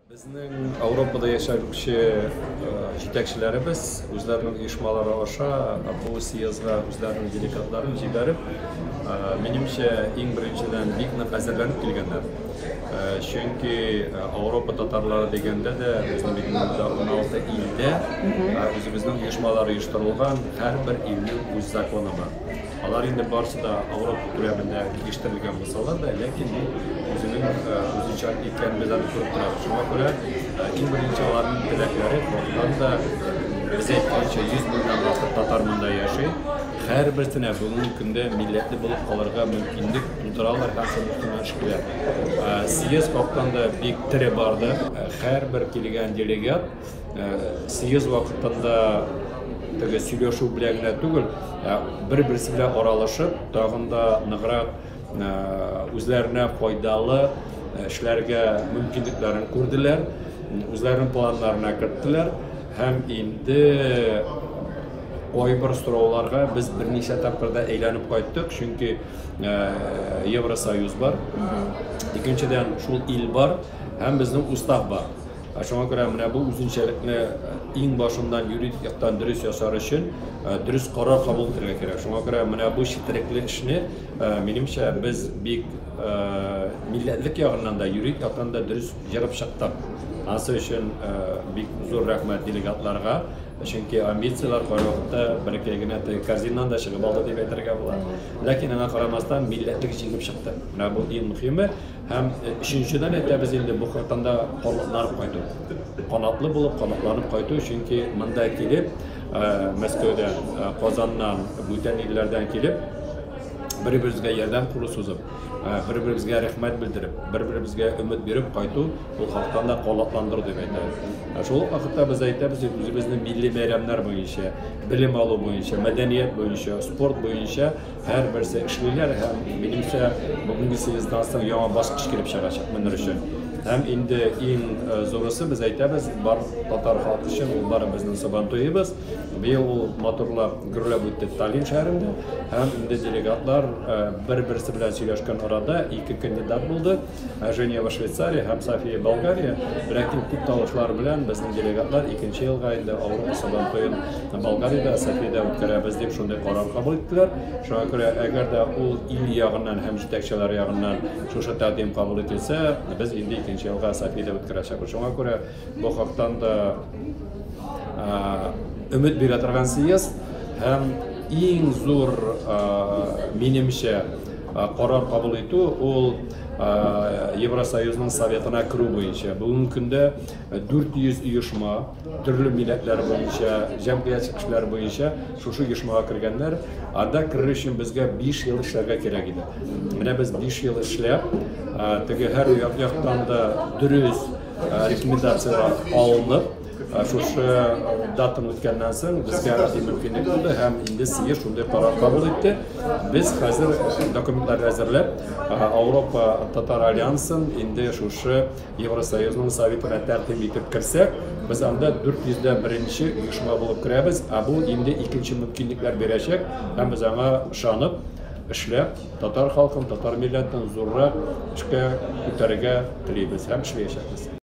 Безнең Ауропада яшәүче җитәкчеләребез үзләренең оешмалары аша бу съездга үзләренең делегатларын җибәреп, минемчә, иң беренчедән бик нык әзерләнеп килгәннәр. Чөнки Ауропа татарлары дигәндә дә безнең бит монда 16 илдә үзебезнең оешмалар оештырылган, һәрбер илнең үз законы бар. Алар инде барысы да Ауропа күләмендә килештерелгән булсалар да, ләкин бу үзенең үзенчәлек икәнен без аны күреп торабыз. Шуңа күрә иң беренче аларның теләкләре хактан да без әйткәнчә 100 меңнән артык татар монда яши. Һәрберсенә бүгенге көндә милләтле булып калырга мөмкинлек тудыралар һәм шуның өстеннән эшлиләр. Съезд хактан да бик тере барды. Һәрбер килгән делегат съезд вакытында теге сөйләшү белән генә түгел, ә бер-берсе белән аралашып, тагын да ныграк үзләренә файдалы эшләргә мөмкинлекләрен күрделәр, үзләренең планнарына керттеләр һәм инде кайбер сорауларга без берничә тапкыр да әйләнеп кайттык, чөнки Евросоюз бар, икенчедән шул ил бар һәм безнең устав бар. Ә шуңа күрә менә бу үзенчәлекне иң башыннан юридик яктан дөрес ясар өчен дөрес карар кабул итәргә кирәк. Шуңа күрә менә бу четерекле эшне, минемчә, без бик милләтлек ягыннан да, юридик яктан да дөрес җырып чыктык. Анысы өчен бик зур рәхмәт делегатларга. Чөнки амбицияләр кайвакытта бәләкәй генә теге корзиннан да чыгып алды дип әйтергә була. Ләкин аңа карамастан милләтлек җиңеп чыкты. Менә бу иң мөһиме. Һәм өченчедән әйтәбез инде, бу хактан да канатланып кайту. Канатлы булып, канатланып кайту, чөнки монда килеп, Мәскәүдән, Казаннан, бүтән илләрдән килеп, бер-беребезгә ярдәм кулы сузып, бер-беребезгә рәхмәт белдереп, бер-беребезгә өмет биреп кайту, ул хактан да канатландыру дип әйтәбез. Шул ук вакытта без әйтәбез, үзебезнең милли бәйрәмнәр буенча, белем алу буенча, мәдәният буенча, спорт буенча Һәрберсе эшлиләр һәм, минемчә, бүгенге съезддан соң яңа баскыч килеп чыгачак моның өчен. Һәм инде иң зурысы без әйтәбез, бар татар халкы өчен ул бары безнең Сабантуебыз. Быел ул матурлап, гөрләп үтте Таллин шәһәрендә. Һәм инде делегатлар бер-берсе белән сөйләшкән арада ике кандидат булды. Женева, Швейцария һәм София, Болгария. Ләкин күп тавышлар белән безнең делегатлар икенче елга инде Ауропа Сабантуен Болгариядә, Софиядә үткәрәбез дип шундый карар кабул иттеләр. Шуңа күрә, әгәр дә ул ил ягыннан һәм җитәкчеләр ягыннан шушы тәкъдим кабул ителсә, без инде икенче елга Софиядә үткәрәчәкбез. Шуңа күрә бу хактан да өмет бирә торган съезд һәм иң зур, минемчә, карар кабул итү ул Евросоюзның Советына керү буенча. Бүгенге көндә 400 оешма төрле милләтләр буенча, җәмгыять эшләре буенча шушы оешмага кергәннәр. Анда керер өчен безгә 5 ел эшләргә кирәк иде. Менә без 5 ел эшләп, теге һәр яктан да дөрес рекомендацияләр алынып, шушы датаны үткәннән соң безгә андый мөмкинлек булды һәм инде съезд шундый карар кабул итте. Без хәзер документлар әзерләп, Ауропа татар альянсын инде шушы Евросоюзның советына тәкъдим итеп керсәк, без анда 401 оешма булып керәбез, ә бу инде икенче мөмкинлекләр бирәчәк һәм без аңа ышанып, эшләп, татар халкын, татар милләтен зуррак эшкә күтәрергә телибез һәм эшләячәкбез.